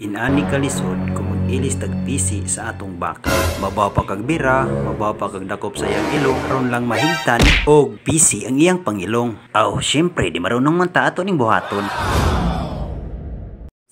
Inani kalisod kung mag-ilis tag pisi sa atong baka. Mabaw pa kag bira, mabaw pa kag dakop sa iyang ilong aron lang mahigtan og pisi ang iyang pangilong. Aw, syempre di marunong man ta, ato ning buhaton.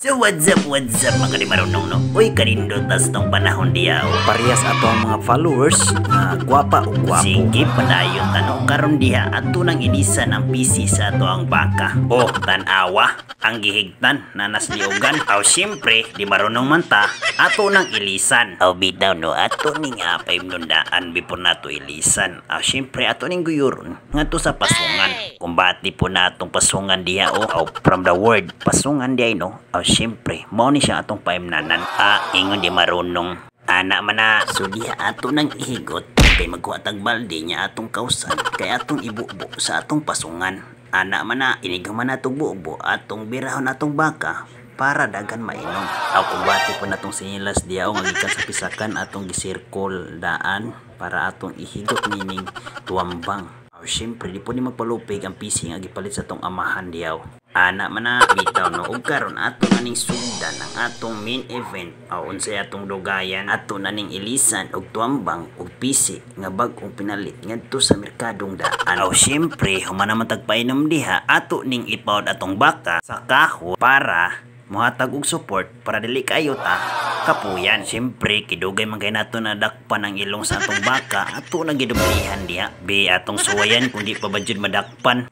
So what's up mga di marunong, no? Uy, kanindot tas tong panahon diya, oh. Parehas ato ang mga followers nga gwapa o gwapo. Sige, padayon tano karon diha, ato nang ilisan ang pisi sa ato ang baka. Oh, tan-awa ang gihigtan nanas liugan. Aw, syempre di marunong man ta, ato nang ilisan. Aw, bitaw no, ato ning apay nundaan before nato ilisan. Aw, syempre ato ning guyuron ngadto sa pasungan. Kumbati po na atong pasungan diha, oh. Aw, from the word pasungan diha, no. Aw, syempre mao ni siya atong paimnanan. Ah, ingon di marunong. Ana man na. So diha ato nang ihigot kay magkuha tag balde niya atong kausan kay atong ibubo sa atong pasungan. Ana man na, inighuman nato bubo, atong birahon atong baka para daghan mainom. Aw, kumbati po natong sinilas diha o nga gikan sa pisakan, atong gisirkol daan para atong ihigot nining tuwambang. Aw, syempre di po ni magpalupig ang pisi nga gipalit sa atong amahan diyaw. Ana man na, bitaw no, ug karon ato na ning sugdan ang atong main event. Aw, unsay atong dugayan, ato na ning ilisan og tuambang og pisi nga bag-ong pinalit ngadto sa merkadong daan. Aw, syempre human naman tagpainom diha, ato ning ipawd atong baka sa kahoy para mohatag og support para dili kayo ta kapuyan. Siyempre, kidugay man kay nato na dakpan ang ilong sa atong baka, ato na gidublihan diha. Be, atong suwayan kung di pa ba jud madakpan.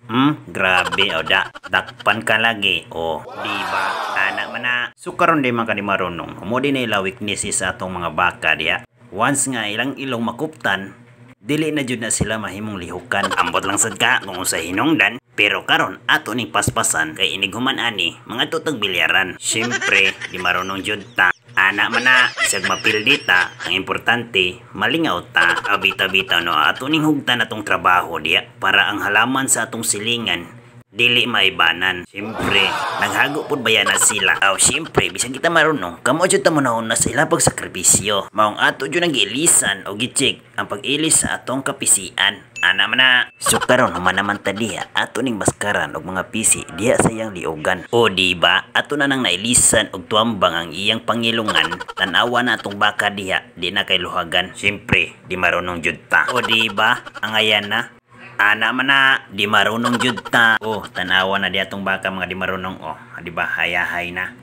Grabe, o da. Dakpan ka lagi. O, di ba? Ana man na. So karon di man ka di marunong, mo di na ila weaknesses sa atong mga baka diha. Once nga ilang ilong makuptan, dili na jud na sila mahimong lihukan. Ambot lang sad ka kung sa hinungdan. Pero karon ato ning paspasan kay inighuman ani mga tutag bilyaran. Siyempre, di marunong jud ta. Ana man na, isag mapildi ta, ang importante, malingaw ta. Abita-bita no, ato ning hugtan atong trabaho diya para ang halaman sa atong silingan dili maibanan. Siyempre, naghago pud baya na sila. Aw, siyempre, bisan kita marunong, kamo jud ta mo na sila pagsakripisyo. Maong ato jud ang giilisan o gi-check ang pag-ilis sa atong kapisian. Ana man na. So karon human naman ta diha, ato ning baskaran og mga pisi diha sa iyang liugan. O di ba, ato na nang nailisan og tuambang ang iyang pangilungan. Tan-awa na atong baka diha, di na kay luhagan. Siyempre, di marunong jud ta. O di ba, angayan na. Ana man na, di marunong jud ta. Oh, tanawa na di atong baka mga di marunong, oh. Di ba, hayahay na.